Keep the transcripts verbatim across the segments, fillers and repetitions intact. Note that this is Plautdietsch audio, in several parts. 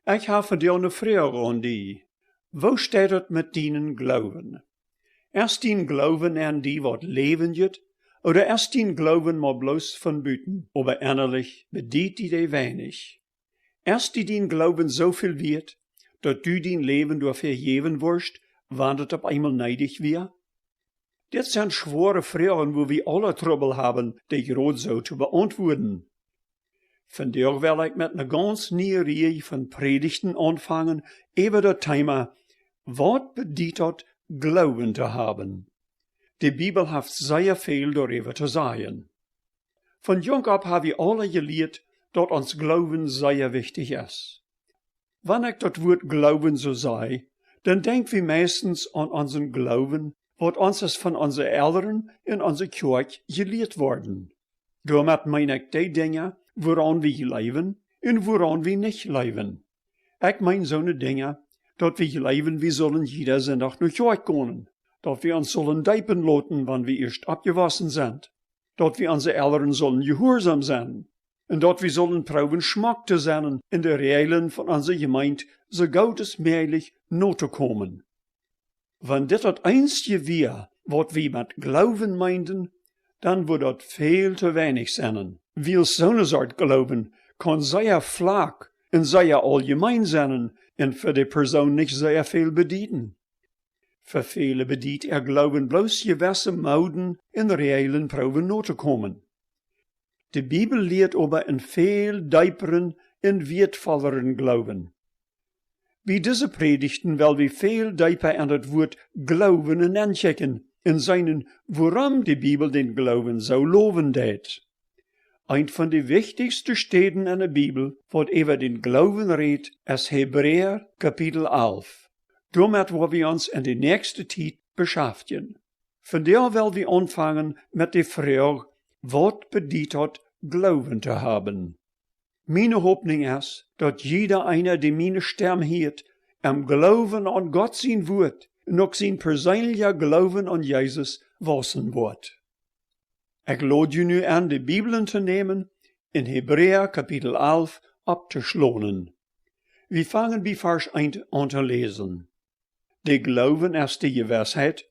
Ekj hab vondoag eene Froag aun die. Woo steit et met dienen Gloowen? Es dien Gloowen aun die waut läwenjet, ooda es dien Gloowen mau bloos von buten, oba ennalich bediet die dee weinich? Es die dien Gloowen soo väl wieet, daut du dien Läwen doafäa jäwen wurscht, wan et opp eemol needich wia? Dit sent schwoare Froagen, wua wie aule Trubbel haben, dee jrod soo to beauntwuaden. Vondoag well ekj met eene gaunz niee Rieej von Prädichten aunfangen äwa daut Thema: Waut bediet daut, Gloowen to haben? De Bibel haft sea väl doaräwa to sajen. Von junk opp hab wie aule jelieet, daut ons Gloowen sea wichtich es. Wan ekj daut Wuat Gloowen soo saj, dan denkj wie meistens aun onsen Gloowen, waut ons es von onse Elren un onse Kjoakj jelieet worden. Doamet meen ekj dee Dinja, wuaraun wie jleewen un wuaraun wie nich jleewen. Ekj meen soone Dinja, daut wie jleewen, wie sullen jieda Sindach no Kjoakj gonen, daut wie ons sullen deepen loten, wan wie ieescht oppjewossen sent, daut wie onse Elren sullen jehuarsom sennen, un daut wie sullen proowen schmock to sennen un de Räajlen von onse Jemeent soo goot aus mäajlich notokomen. Wan dit daut eensje wia, waut wie met Gloowen meenden, dan wudd daut väl to weinich sennen, wiels soone Sort Gloowen kaun sea flak un sea auljemeen sennen un fa de Persoon nich sea väl bedieden. Fa väle bediet äa Gloowen bloos jewesse Mooden un Räajlen proowen notokomen. De Bibel lieet oba een väl deepren un wieetvollren Gloowen. Bie dise Prädichten well wie väl deepa en daut Wuat Gloowen nenkjikjen un seenen, wuarom de Bibel dän Gloowen soo lowen deit. Eent von de wichtichste Städen en de Bibel, waut äwa dän Gloowen rät, es Hebräa Kapitel alf. Doamet woa wie ons en de näakjste Tiet beschaftjen. Vondoag well wie aunfangen met de Froag: Waut bediet daut, Gloowen to haben? Miene Hopninj es, daut jieda eena, dee miene Stemm hieet, em Gloowen aun Gott sien Wuat un uk sien perseenelja Gloowen aun Jesus wausen woat. Ekj lod ju nu en, de Bibeln to nämen un Hebräa Kapitel alf opptoschlonen. Wie fangen bie Varsch eent aun to läsen. De Gloowen es de Jewessheit,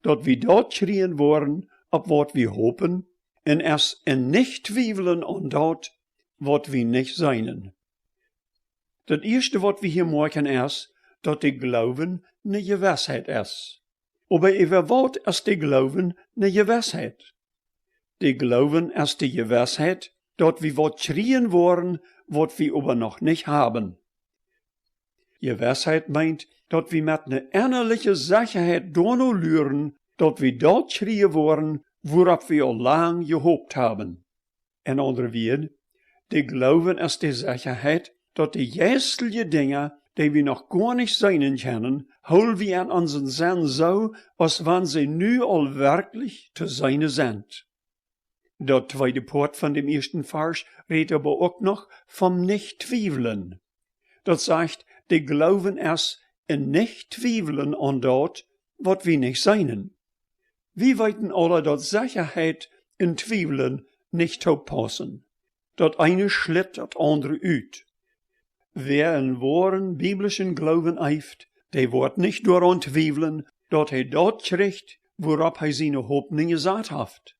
daut wie daut kjrieen woaren, opp waut wie hopen, un es een Nich-Twiewlen aun daut, waut wie nich seenen. Daut ieeschte, waut wie hia moakjen, es, daut de Gloowen ne Jewessheit es. Oba äwa waut es de Gloowen ne Jewessheit? De Gloowen es de Jewessheit, daut wie waut kjrieen woaren, waut wie oba noch nich haben. Jewessheit meent, daut wie met ne ennaliche Sechaheit doano luren, daut wie daut kjrieen woaren, wuaropp wie aul lang jehopt haben. En aundre Wieed, de Gloowen es de Sechaheit, daut de jeistelje Dinja, dee wie noch goanich seenen kjennen, hool wie en onsen Senn soo, aus wan see nu aul werkjlich to seenen sent. Daut tweede Poat von däm ieeschten Varsch rät oba uk noch vom Nich-Twiewlen. Daut sajcht, de Gloowen es een Nich-Twiewlen aun daut, waut wie nich seenen. Wie weeten aula, daut Sechaheit un Twiewlen nich toopaussen. Daut eene schlitt daut aundre ut. Wäa een woaren biblischen Gloowen haft, dee woat nich doaraun twiewlen, daut hee daut kjricht, wuaropp hee siene Hopninj jesat haft.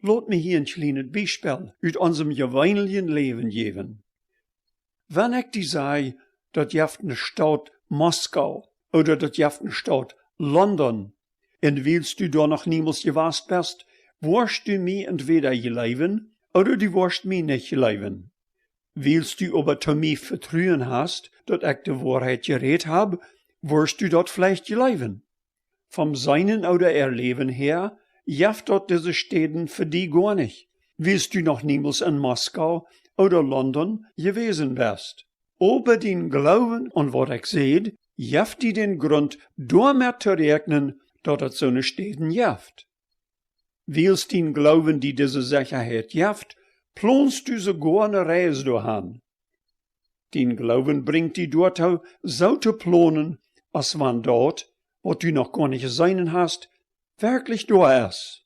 Lot mie hia een kjlienet Biespel ut onsem jeweeneljen Läwen jäwen. Wan ekj die saj, daut jeft ne Staut Moskau ooda daut jeft ne Staut London, un wiels du doa noch niemols jewast best, woascht du mie entwäda jleewen ooda du woascht mie nich jleewen. Wiels du oba to mie Vetruen hast, daut ekj de Woarheit jerät hab, woascht du daut veleicht jleewen. Vom Seenen ooda Erläwen häa, jeft daut dise Städen fa die goanich, wiels du noch niemols en Moskau ooda London jewast best. Oba dien Gloowen aun waut ekj säd, jeft die dän Grunt, doamet to räakjnen, daut et soone Städen jeft. Wiels dien Gloowen die dise Sechaheit jeft, plonst du soogoa ne Reis doahan. Dien Gloowen brinjt die doatoo, soo to plonen, aus wan daut, waut du noch goanich jeseenen hast, werkjlich doa es.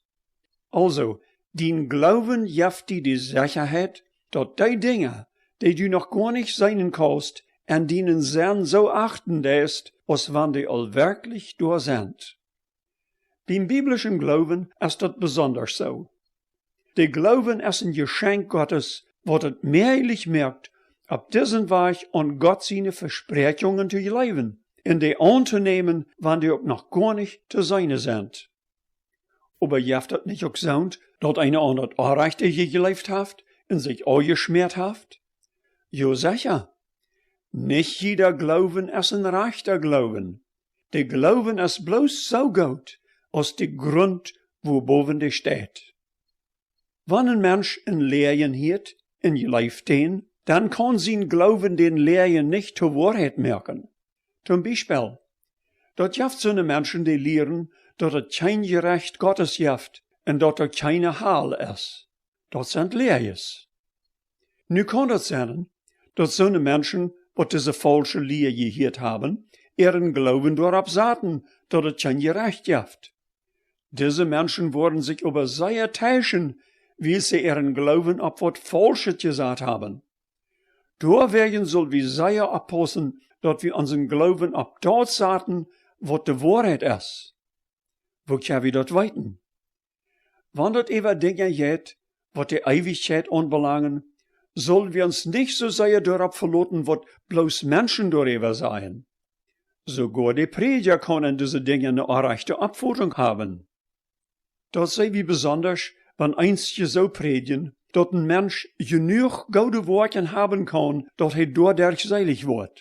Aulsoo, dien Gloowen jeft die de Sechaheit, daut dee Dinja, dee du noch goanich seenen kaust, un dienen Senn soo achten deist, aus wan dee aul werkjlich doa sent. Biem biblischen Gloowen es daut besondasch soo. De Gloowen es een Jeschenkj Gottes, waut et mäajlich moakt, opp disen Wajch aun Gott siene Vespräakjungen to jleewen un dee auntonämen, wan dee uk noch goanich to seenen sent. Oba jeft daut nich uk soont, daut eena aun daut Orrajchte jejleeft haft un sikj aunjeschmäat haft? Jo, secha. Nich jieda Gloowen es een rajchta Gloowen. De Gloowen es bloos soo goot aus de Grunt, wua bowen dee steit. Wan een Mensch een Läajen hieet un jleeft dän, dan kaun sien Gloowen dän Läajen nich to Woarheit moaken. Toom Biespel, daut jeft soone Menschen, dee lieren, daut et kjeen Jerecht Gottes jeft un daut doa kjeene Hal es. Daut sent Läajes. Nu kaun daut sennen, daut soone Menschen, waut dise faulsche Lia jehieet haben, äaren Gloowen doaropp saten, daut et kjeen Jerecht jeft. Dise Menschen woaren sikj oba sea teischen, wiels see äaren Gloowen opp waut Faulschet jesat haben. Doawäajen sull wie sea oppaussen, daut wie onsen Gloowen opp daut saten, waut de Woarheit es. Woo kjenn wie daut weeten? Wan daut äwa Dinja jeit, waut de Eewichkjeit aunbelangen, sull wie ons nich soo sea doaropp veloten, waut bloos Menschen doaräwa sajen. Soogoa de Prädja kaun en dise Dinja ne orrajchte Oppfotunk haben. Daut see wie besondasch, wan eenje soo prädjen, daut een Mensch jenuach goode Woakjen haben kaun, daut hee doaderch seelich woat.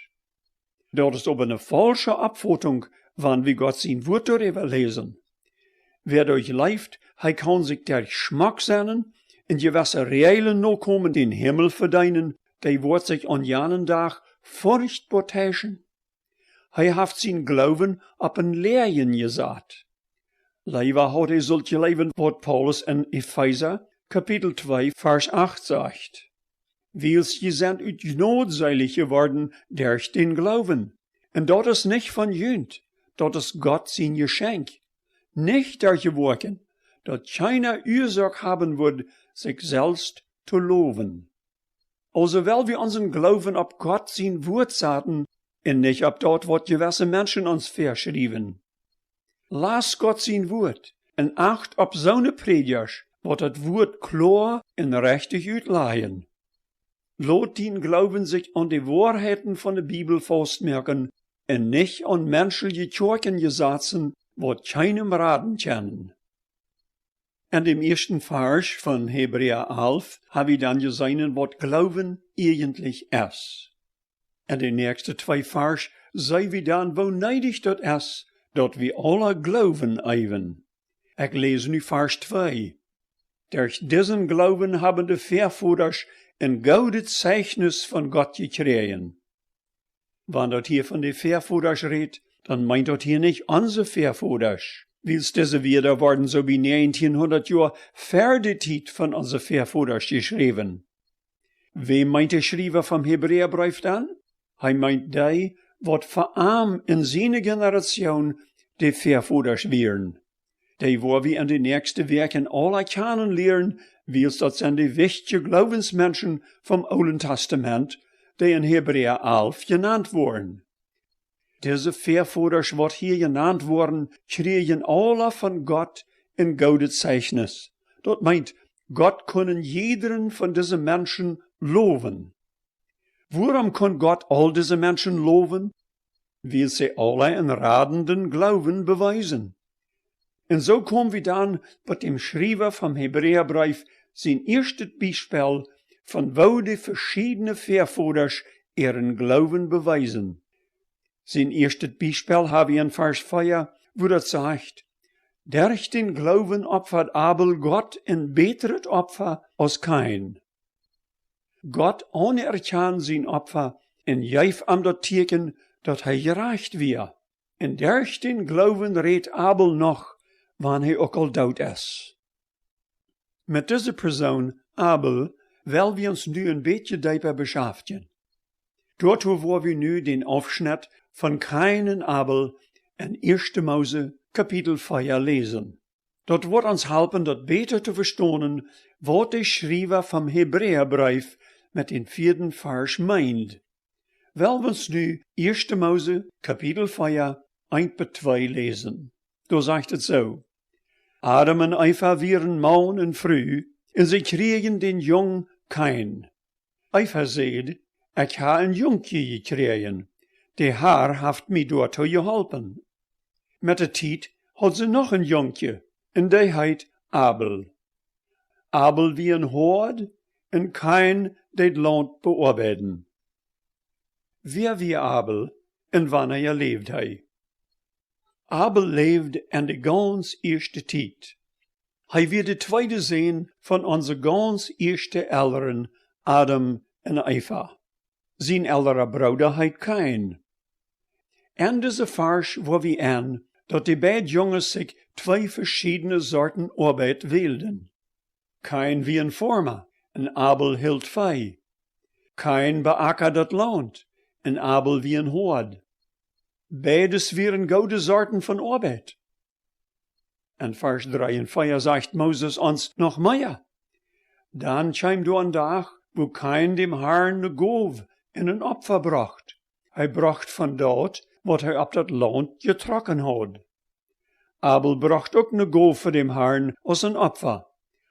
Daut es oba ne faulsche Oppfotunk, wan wie Gott sien Wuat doaräwa läsen. Wäa doa jleeft, hee kaun sikj derch schmock sennen un jewesse Räajlen nokomen, dän Himmel vedeenen, dee woat sikj aun janen Dach forchtboa teischen. Hee haft sien Gloowen opp een Läajen jesat. Leewa haud hee sult jleewen, waut Paulus en Efeesa, Kapitel twee, Varsch acht sajcht: Wiels jie sent ut Jnod seelich jeworden derch dän Gloowen. Un daut es nich von junt, daut es Gott sien Jeschenkj. Nich derch Woakjen, daut kjeena Uasoak haben wudd, sikj selfst to lowen. Aulsoo well wie onsen Gloowen opp Gott sien Wuat saten un nich opp daut, waut jewesse Menschen ons väaschriewen. Las Gott sien Wuat un acht opp soone Prädjasch, waut daut Wuat kloa un rechtich utlajen. Lot dien Gloowen sikj aun de Woarheiten von de Bibel faustmoaken un nich aun menschelje Kjoakjenjesazen, waut kjeenem raden kjennen. En däm ieeschten Varsch von Hebräa alf ha wie dan jeseenen, waut Gloowen eejentlich es. En de näakjste twee Varsch seeh wie dan, woo needich daut es, daut wie aula Gloowen eewen. Ekj läs nu Varsch twee. Derch disen Gloowen haben de Väavodasch een goodet Zeichnis von Gott jekjräajen. Wan daut hia von de Väavodasch rät, dan meent daut hia nich onse Väavodasch, wiels dise Wieed worden soo bie näajentienhundat Joa ver de Tiet von onse Väavodasch jeschräwen. Wäm meent de Schriewa vom Hebräabreef dan? Hee meent dee, waut ver am en siene Generation de Väavodasch wieren. Dee woa wie en de näakjste Wäakjen aula kjanen lieren, wiels daut sent de wichtje Gloowensmenschen vom Oolen Testament, dee en Hebräa alf jenant woaren. Dise Väavodasch, waut hia jenant woaren, kjrieejen aula von Gott een goodet Zeichnis. Daut meent, Gott kunn jiedren von dise Menschen lowen. Wuarom kunn Gott aul dise Menschen lowen? Wiels see aula een radenden Gloowen bewiesen. Un soo kom wie dan bie däm Schriewa vom Hebräabreef sien ieeschtet Biespel von woo de veschiedne Väavodasch äaren Gloowen bewiesen. Sien ieeschtet Biespel ha wie en Varsch vea, wua daut sajcht: Derch dän Gloowen opfad Abel Gott een bätret Opfa aus Kain. Gott aunerkjand sien Opfa un jeef am daut Tieekjen, daut hee jerajcht wia. Un derch dän Gloowen rät Abel noch, wan hee uk aul doot es. Met dise Persoon, Abel, well wie ons nu een bät deepa beschaftjen. Doatoo woa wie nu dän Aufschnett von Kain un Abel en ieeschte Mose, Kapitel vea läsen. Daut woat ons halpen, daut bäta to vestonen, waut de Schriewa vom Hebräabreef met dän vieeden Varsch meent. Well wie ons nu ieeschte Mose, Kapitel vea, eent bat twee läsen. Doa sajcht et soo: Adam un Eva wieren Maun un Fru, un see kjrieejen dän Jung Kain. Eva säd: Ekj ha een Jungkje jekjräajen. De Har haft mie doatoo jeholpen. Met de Tiet haud see noch een Jungkje, un dee heet Abel. Abel wia een Hoad, un Kain deed Launt beoabeiden. Wäa wia Abel, un wanea läwd hee? Abel läwd en de gaunz ieeschte Tiet. Hee wia de tweede Sän von onse gaunz ieeschte Elren, Adam un Eva. Sien eldra Brooda heet Kain. En dise Varsch woa wie enn, daut de beid Junges sikj twee veschiedne Sorten Oabeit wälden. Kain wia een Forma, un Abel hilt Vee. Kain beackad daut Launt, un Abel wia een Hoad. Beides wieren goode Sorten von Oabeit. En Varsch dree un vea sajcht Moses ons noch mea. Dan kjeem doa een Dach, wua Kain däm Harn ne Gow un een Opfa brocht. Hee brocht von daut, waut hee opp daut Launt jetrocken haud. Abel brocht uk ne Gow fa däm Harn aus een Opfa.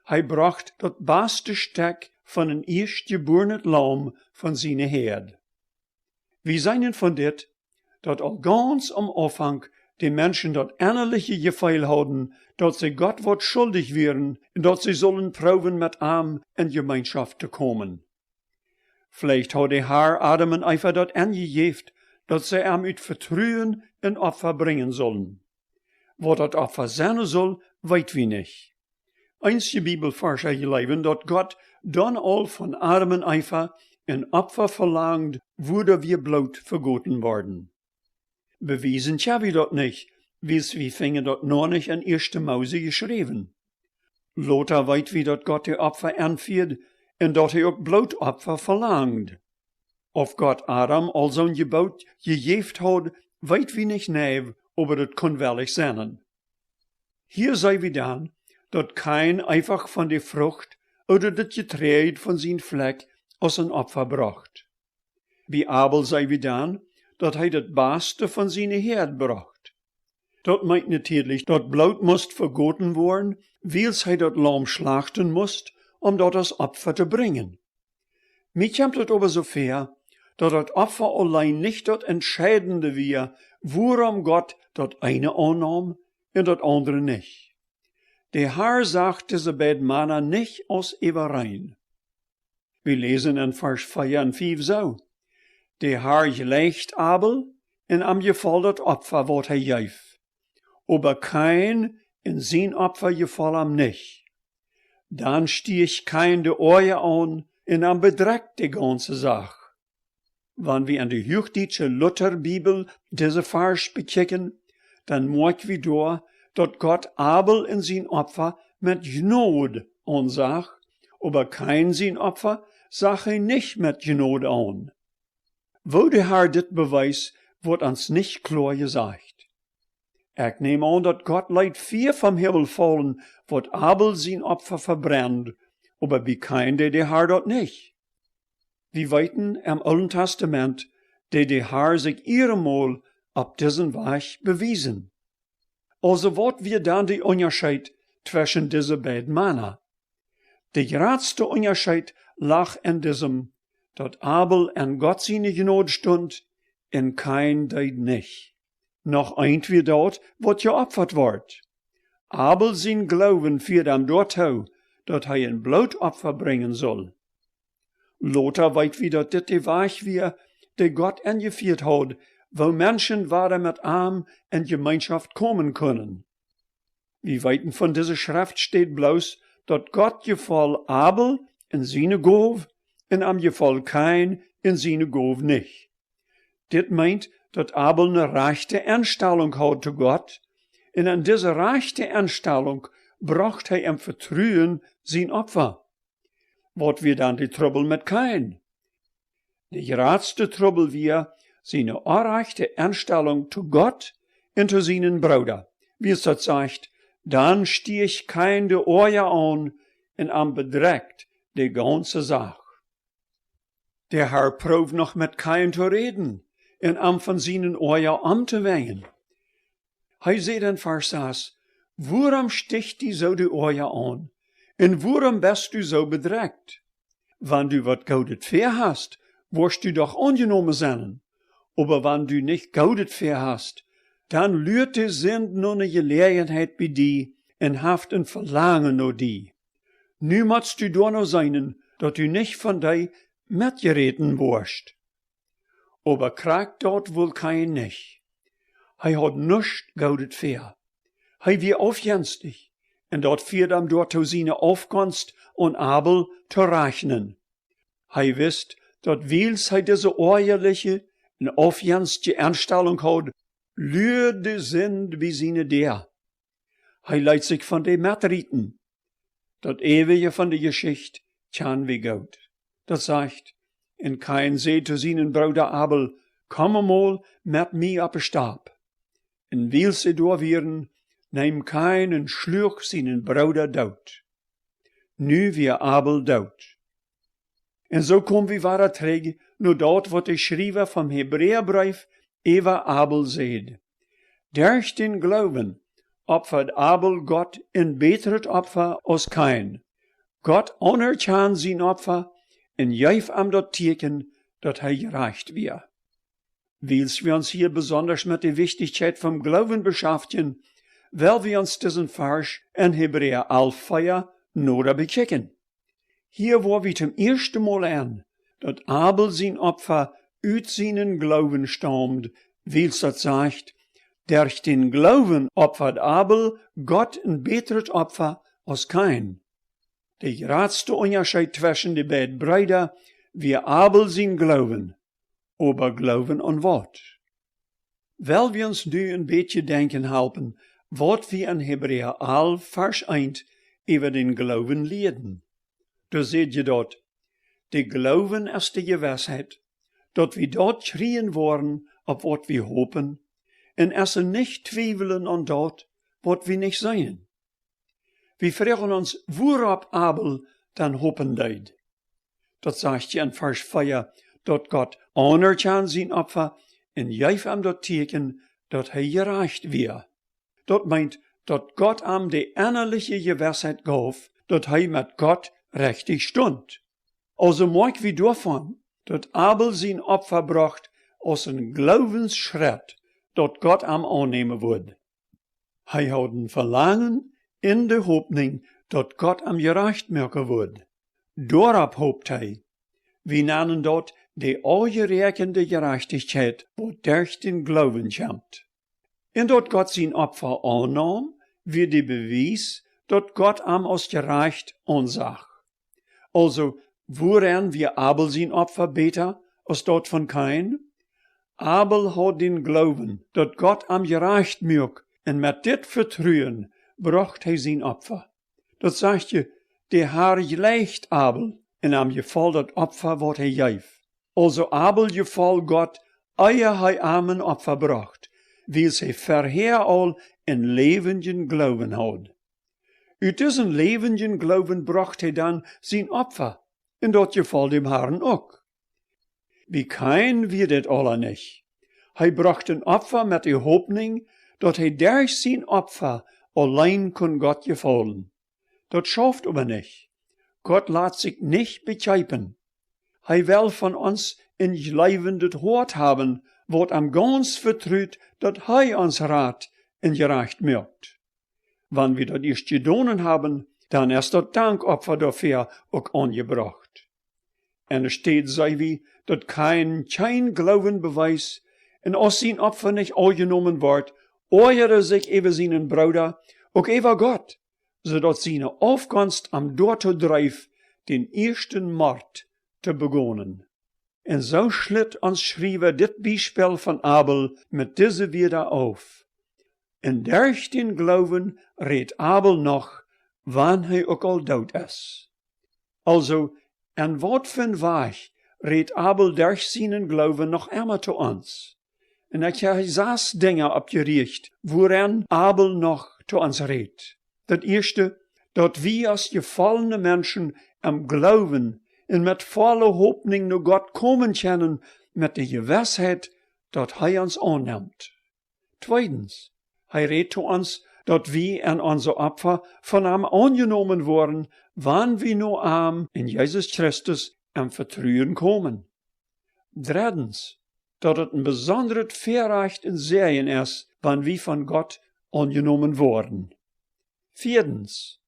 Hee brocht daut baste Stekj von een ieeschtjebuarnet Laum von siene Häad. Wie seenen von dit, daut aul gaunz aum Aunfank de Menschen daut ennaliche Jefeel hauden, daut see Gott waut schuldich wieren un daut see sullen proowen met am en Jemeenschoft to komen. Veleicht haud de Har Adam un Eva daut enjejäft, daut see am ut Vetruen een Opfa brinjen sullen. Waut daut Opfa sennen sull, weet wie nich. Eenje Bibelforscha jleewen, daut Gott dan aul von Adam un Eva een Opfa velangd, wua doa wia Bloot vegoten worden. Bewiesen kjenn wie daut nich, wiels wie finjen daut noch nich en ieeschte Mose jeschräwen. Lota weet wie, daut Gott de Opfa enfieed un daut hee uk Blootopfa velangd. Auf Gott Adam aul soon Jeboot jejäft haud, weet wie nich neiw, oba daut kunn wellich sennen. Hia see wie dan, daut Kain eefach von de Frucht ooda daut Jeträajd von sien Flekj aus een Opfa brocht. Bie Abel see wie dan, daut hee daut baste von siene Häad brocht. Daut meent natieedlich, daut Bloot must vegoten woaren, wiels hee daut Laum schlachten must, om daut aus Opfa to brinjen. Mie kjemt daut oba soo väa, daut daut Opfa auleen nich daut Entscheidende wia, wuarom Gott daut eene aunnaum un daut aundre nich. De Har sach dise beid Mana nich aus äwareen. Wie läsen en Varsch vea un fief soo: De Har jleicht Abel un am jefoll daut Opfa, waut hee jeef. Oba Kain un sien Opfa jefoll am nich. Dan stieech Kain de Oaja aun un am bedrekjt de gaunze Sach. Wan wie en de huachdietsche Lutherbibel dise Varsch bekjikjen, dan moakj wie doa, daut Gott Abel un sien Opfa met Jnod aunsach, oba Kain sien Opfa sach hee nich met Jnod aun. Woo de Har dit bewees, woat ons nich kloa jesajcht. Ekj näm aun, daut Gott leet Fia vom Himmel faulen, waut Abel sien Opfa vebrend, oba bie Kain deed de Har daut nich. Wie weeten, em Oolen Testament deed de Har sikj eenjemol opp disen Wajch bewiesen. Aulsoo, waut wia dan de Unjascheet tweschen dise beid Mana? De jratste Unjascheet lach en disem, daut Abel en Gott siene Jnod stunt un Kain deed nich. Noch eent wia daut, waut jeopfat wort. Abel sien Gloowen fieed am doatoo, daut hee een Blootopfa brinjen sull. Lota weet wie, daut dit de Wajch wia, dee Gott enjefieet haud, woo Menschen wada met am en Jemeenschoft komen kunnen. Wie weeten von dise Schreftstäd bloos, daut Gott jefoll Abel un siene Gow un am jefoll Kain un siene Gow nich. Dit meent, daut Abel ne rajchte Enstalunk haud to Gott, un en dise rajchte Enstalunk brocht hee em Vetruen sien Opfa. Waut wia dan de Trubbel met Kain? De jratste Trubbel wia siene orrajchte Enstalunk to Gott un to sienen Brooda, wiels daut sajcht: Dan stieech Kain de Oaja aun un am bedrekjt de gaunze Sach. De Herr proowd noch met Kain to räden un am von sienen Oaja omtowenjen. Hee säd en Varsch sas: "Wuarom sticht die soo de Oaja aun? Un wuarom best du soo bedrekjt? Wan du waut Goodet väa hast, woascht du doch aunjenomen sennen. Oba wan du nich Goodet väa hast, dan luat de Sind no ne Jeläajenheit bie die un haft een Velangen no die. Nu motst du doano seenen, daut du nich von dee metjeräten woascht." Oba krakjt daut wull Kain nich. Hee haud nuscht Goodet väa. Hee wia aufjenstich, un daut fieed am doatoo, siene Aufgonst aun Abel to rajchnen. Hee wist, daut wiels hee dise oajaliche un aufjenstje Enstalunk haud, luad de Sind bie siene Däa. Hee leet sikj von dee metrieten. Daut äwaje von de Jeschicht kjann wie goot. Daut sajcht: "Un Kain säd to sienen Brooda Abel: 'Komm emol met mie oppe Stap.' Un wiels see doa wieren, neem Kain un schluach sienen Brooda doot." Nu wia Abel doot. Un soo kom wie wada trigj no daut, waut de Schriewa vom Hebräabreef äwa Abel säd: "Derch dän Gloowen opfad Abel Gott een bätret Opfa aus Kain. Gott aunerkjand sien Opfa un jeef am daut Tieekjen, daut hee jerajcht wia." Wiels wie ons hia besondasch met de Wichtichkjeit vom Gloowen beschaftjen, well wie ons disen Varsch en Hebräa alf vea noda bekjikjen. Hia woa wie toom ieeschten Mol en, daut Abel sien Opfa ut sienen Gloowen staumd, wiels daut sajcht: "Derch dän Gloowen opfad Abel Gott een bätret Opfa aus Kain." De jratste Unjascheet tweschen de beid Breeda wia Abel sien Gloowen. Oba Gloowen aun waut? Well wie ons nu een bät denkjen halpen, waut wie en Hebräa alf Varsch eent äwa dän Gloowen lieeden. Doa säd je daut: "De Gloowen es de Jewessheit, daut wie daut kjrieen woaren, opp waut wie hopen, un es een nich twiewlen aun daut, waut wie nich seenen." Wie froagen ons, wuaropp Abel dan hopen deed. Daut sajcht je en Varsch vea, daut Gott aunerkjand sien Opfa un jeef am daut Tieekjen, daut hee jerajcht wia. Daut meent, daut Gott am de ennaliche Jewessheit jeef, daut hee met Gott rechtich stunt. Aulsoo moakj wie doavon, daut Abel sien Opfa brocht aus een Gloowensschrett, daut Gott am aunnämen wudd. Hee haud een Velangen un de Hopninj, daut Gott am jerajcht moaken wudd. Doaropp hopt hee. Wie nanen daut de aunjeräakjende Jerajchtichkjeit, waut derch dän Gloowen kjemt. Un daut Gott sien Opfa aunnaum, wia de Bewies, daut Gott am aus jerajcht aunsach. Aulsoo, wuarenn wia Abel sien Opfa bäta aus daut von Kain? Abel haud dän Gloowen, daut Gott am jerajcht muak, un met dit Vetruen brocht hee sien Opfa. Daut sajcht je: "De Har jleicht Abel, un am jefoll daut Opfa, waut hee jeef." Aulsoo Abel jefoll Gott, ea hee am een Opfa brocht, wiels hee verhäa aul een läwendjen Gloowen haud. Ut disen läwendjen Gloowen brocht hee dan sien Opfa, un daut jefoll däm Harn uk. Bie Kain wia dit aula nich. Hee brocht een Opfa met de Hopninj, daut hee derch sien Opfa auleen kunn Gott jefaulen. Daut schauft oba nich. Gott lat sikj nich bekjeepen. Hee well von ons een jleewendet Hoat haben, waut am gaunz vetrut, daut hee ons rat un jerajcht moakt. Wan wie daut ieescht jedonen haben, dan es daut Dankopfa doafäa uk aunjebrocht. Enne Städ see wie, daut Kain kjeen Gloowen bewees, un aus sien Opfa nich aunjenomen wort, oajad hee sikj äwa sienen Brooda, uk äwa Gott, soo daut siene Aufgonst am doatoo dreef, dän ieeschten Mort to begonen. Un soo schlit ons Schriewa dit Biespel von Abel met dise Wieed auf: "Un derch dän Gloowen rät Abel noch, wan hee uk aul doot es." Aulsoo, en waut fa een Wajch rät Abel derch sienen Gloowen noch emma to ons? Un ekj hab hia sas Dinja oppjerieecht, wuarenn Abel noch to ons rät. Daut ieeschte, daut wie aus jefollne Menschen em Gloowen un met volle Hopninj no Gott komen kjennen, met de Jewissheit, daut hee ons aunnemt. Tweedens, hee rät to ons, daut wie en onse Opfa von am aunjenomen woaren, wan wie no am en Jesus Christus em Vetruen komen. Dreddens, daut et een besondret Väarajcht un Säajen es, wan wie von Gott aunjenomen woaren. Vieedens,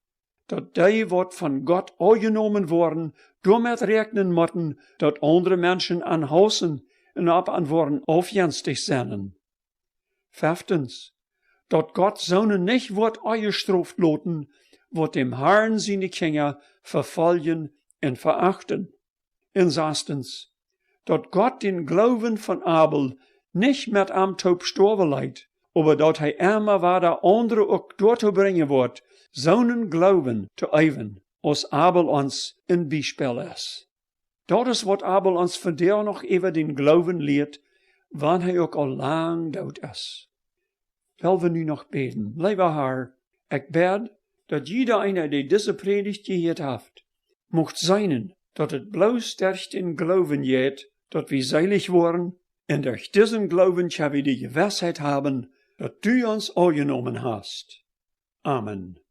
daut dee, waut von Gott aunjenomen woaren, doamet räakjnen motten, daut aundre Menschen an hausen un opp an woaren aufjenstich sennen. Feftens, daut Gott soonen nich woat onjestroft loten, waut däm Harn siene Kjinja vefoljen un veachten. Un sastens, daut Gott dän Gloowen von Abel nich met am toop stoawen leet, oba daut hee emma wada aundre uk doatoo brinjen woat, soonen Gloowen to eewen, aus Abel ons een Biespel es. Daut es, waut Abel ons vondoag noch äwa dän Gloowen lieet, wan hee uk aul lang doot es. Well wie nu noch bäden. Leewa Har, ekj bäd, daut jieda eena, dee dise Prädicht jehieet haft, mucht seenen, daut et bloos derch dän Gloowen jeit, daut wie seelich woaren, un derch disen Gloowen kjenn wie de Jewissheit haben, daut du ons aunjenomen hast. Amen.